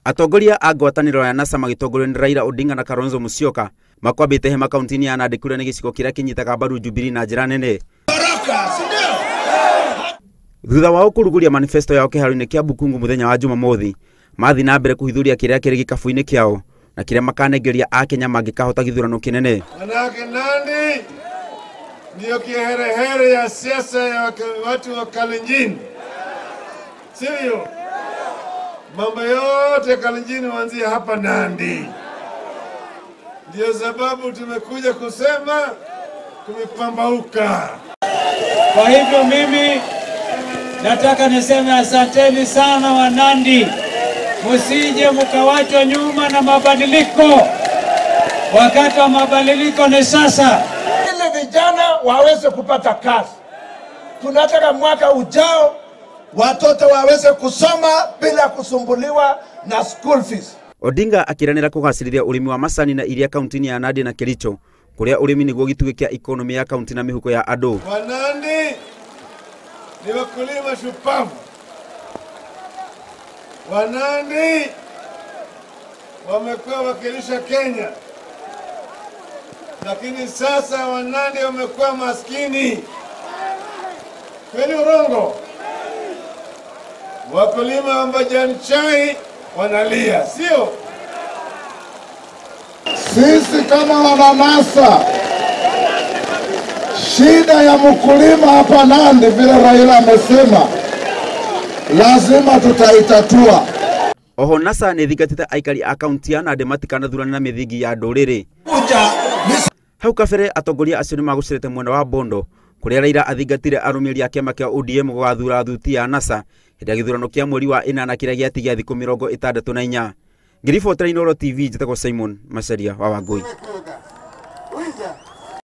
Atongoria a ngwatanĩro ya NASA magĩtongorio nĩ Raila Odinga na Kalonzo Musyoka makwambĩte hema kaunti-inĩ ya Nandi kũrĩa nĩ gĩcigo kĩrĩa kĩnyitaga mbaru Jubilee na njĩra nene. Thutha wao kũrugũria manifesto yao kĩharo-inĩ kĩa Bukungu mũthenya wa Jumamothi, mathiĩ na mbere kũhithũria kĩrĩa kĩrĩ gĩkabu-inĩ kĩao na kĩrĩa makanengeria Akenya mangĩkahota gĩthurano kĩnene. Manake Nandi ndio kiherehere ya siasa ya watu wa Kalenjin, sivyo? Mambo yote Kalenjin huanzia hapa Nandi. Ndio sababu tumekuja kusema kumepambauka. Kwa hivyo mimi nataka niseme asanteni sana wa Nandi. Musije mkawachwa nyuma na mabadiliko. Wakati wa mabadiliko ni sasa. Ili vijana waweze kupata kazi. Tunataka mwaka ujao watoto waweze kusoma bila kusumbuliwa na school fees. Odinga akiranira kugacirithia urimi wa macani na iria kaunti-inĩ ya Nandi na Kericho kuria urimi niguo gĩtugĩ kĩa ikonomi ya kaunti na mihuko ya andũ. Wanandi ni wakulima shupavu. Wanandi wamekuwa wakilisha Kenya, lakini sasa Wanandi wamekuwa maskini. Kweli urongo? Wakulima wa majani chai wanalia, sio? Sisi kama wananasa, shida ya mkulima hapa Nandi, vile Raila amesema, lazima tutaitatua. Oho NASA nĩ ĩthingatĩte aikari a kaunti ya Nandi matikanathurane na mĩthingi ya ndũrĩrĩ. Hau kabere atongoria acio nĩ magũcerete mwena wa Bondo kũrĩa Raila athingatire arũmĩrĩri a kĩama kĩa ODM gũgathura thuti ya NASA hĩndĩ ya gĩthurano kĩa mweri wa ĩnana kĩrĩa gĩatigia thikũ 64. Ngĩribotera Inooro TV, njĩtagwo Simon Macharia wa Wangũi.